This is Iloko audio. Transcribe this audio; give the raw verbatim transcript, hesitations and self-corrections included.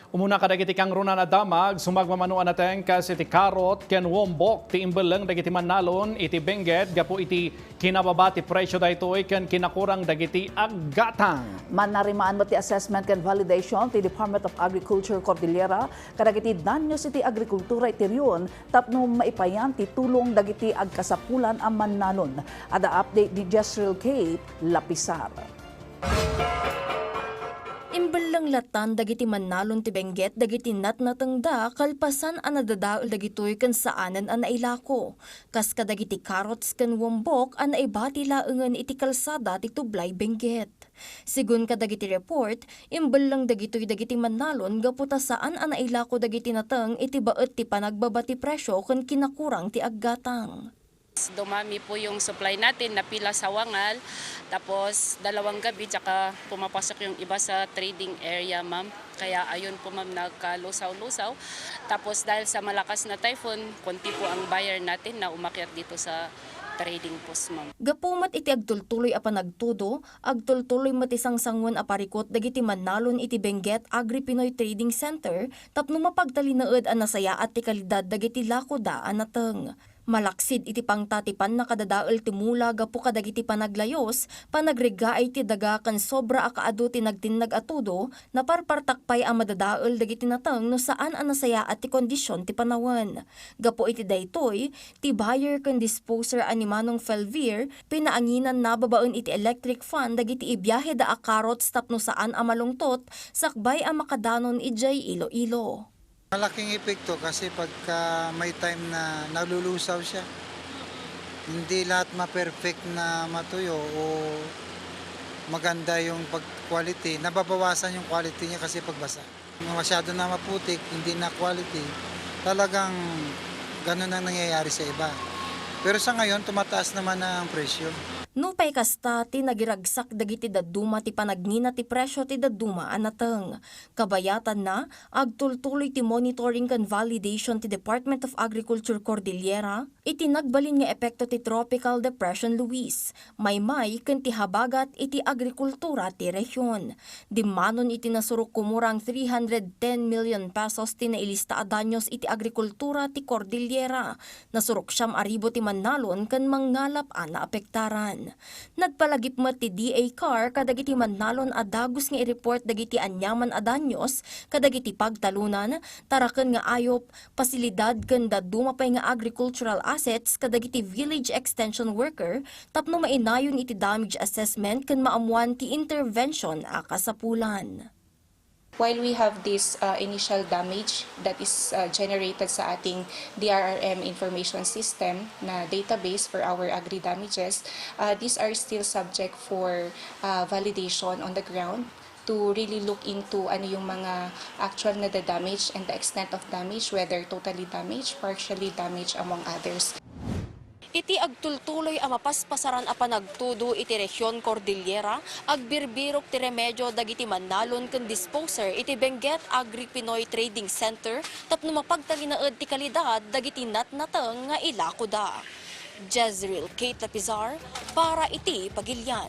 Umuna kadagiti kangrunaan a damag, sumagmamano a nateng kas iti karot ken wombok ti imbelleng dagiti mannalon iti Benguet gapu iti kinababa ti presio daytoy ken kinakurang dagiti aggatang. Mannarimaan met ti assessment ken validation ti Department of Agriculture Cordillera kadagiti danyos iti agrikultura iti rehion tapno maipayan ti tulong dagiti agkasapulan a mannalon. Adda update ni Jezreel Kate Lapisar. Imbelleng lattan dagiti mannalon ti Benguet dagiti natnatengda kalpasan a nadadael dagitoy ken saanen a nailako, kas kadagiti carrots ken wombok a naibati laengen iti kalsada ti Tublay, Benguet. Segun kadagiti report, imbelleng dagitoy dagiti mannalon gapu ta saan a nailako dagiti nateng iti baet ti panagbaba ti presio ken kinakurang ti aggatang. Dumami po yung supply natin, napila sa Wangal, tapos dalawang gabi tsaka pumapasok yung iba sa trading area, ma'am. Kaya ayun po, ma'am, nagkalusaw-lusaw. Tapos dahil sa malakas na typhoon, konti po ang buyer natin na umakyat dito sa trading post, ma'am. Gapu met iti agtultuloy a panagtudo, agtultuloy met ti sangsangoen a parikut dagiti mannalon iti Benguet Agri-Pinoy Trading Center tapno mapagtalinaed a nasayaat ti kalidad dagiti lakoda a nateng. Malaksid iti pangta ti pannakadadael ti mula gapu kadagiti panaglayus, panagrigaay ti daga ken sobra a kaadu ti nagtinnag a tudo, naparpartak pay a madadael dagiti nateng no saan a nasayaat ti kondisyon ti panawen. Gapu iti daytoy, ti buyer ken disposer a ni Manong Felvir, pinaanginanna babaen iti electric fan dagiti ibiaheda a carrots tapno saan a malungtot sakbay a makadanon idiay Iloilo. Malaking epekto kasi pagka may time na nalulusaw siya, hindi lahat ma-perfect na matuyo o maganda yung pag-quality, nababawasan yung quality niya kasi pagbasa. Masyado na maputik, hindi na quality, talagang ganun ang nangyayari sa iba. Pero sa ngayon, tumataas naman ang presyo. Nupay kasta, ti nagiragsak dagiti dadduma ti panagngina ti presyo ti dadduma a nateng. Kabayatanna, agtultuloy ti monitoring ken validation ti Department of Agriculture Cordillera iti nagbalin nga epekto ti Tropical Depression Luis, Maymay ken ti habagat iti agrikultura ti rehion. Dimmanon iti nasurok kumurang three hundred ten million pesos ti nailista a danyos iti agrikultura ti Cordillera. Nasurok siam a ribu ti mannalon ken mangngalap a naapektaran. Nagpalagip met ti D A CAR kadagiti mannalon a dagus nga i-report dagiti aniaman a danyos kadagiti pagtalunan, taraken nga ayup, pasilidad ken dadduma pay nga agricultural assets kadagiti village extension worker tapno mainayon iti damage assessment ken maammuan ti intervention a kasapulan. While we have this, uh, initial damage that is, uh, generated sa ating D R R M information system na database for our agri damages, uh, these are still subject for, uh, validation on the ground to really look into ano yung mga actual na the damage and the extent of damage, whether totally damage, partially damage, among others. Iti agtultuloy a mapaspasaran a panagtudo iti rehion Cordillera, agbirbirok ti remedyo dagiti mannalon ken disposer iti Benguet Agri-Pinoy Trading Center tapno mapagtalinaed ti kalidad dagiti natnateng nga ilakoda. Jezreel Kate Lapizar para iti Pagilian.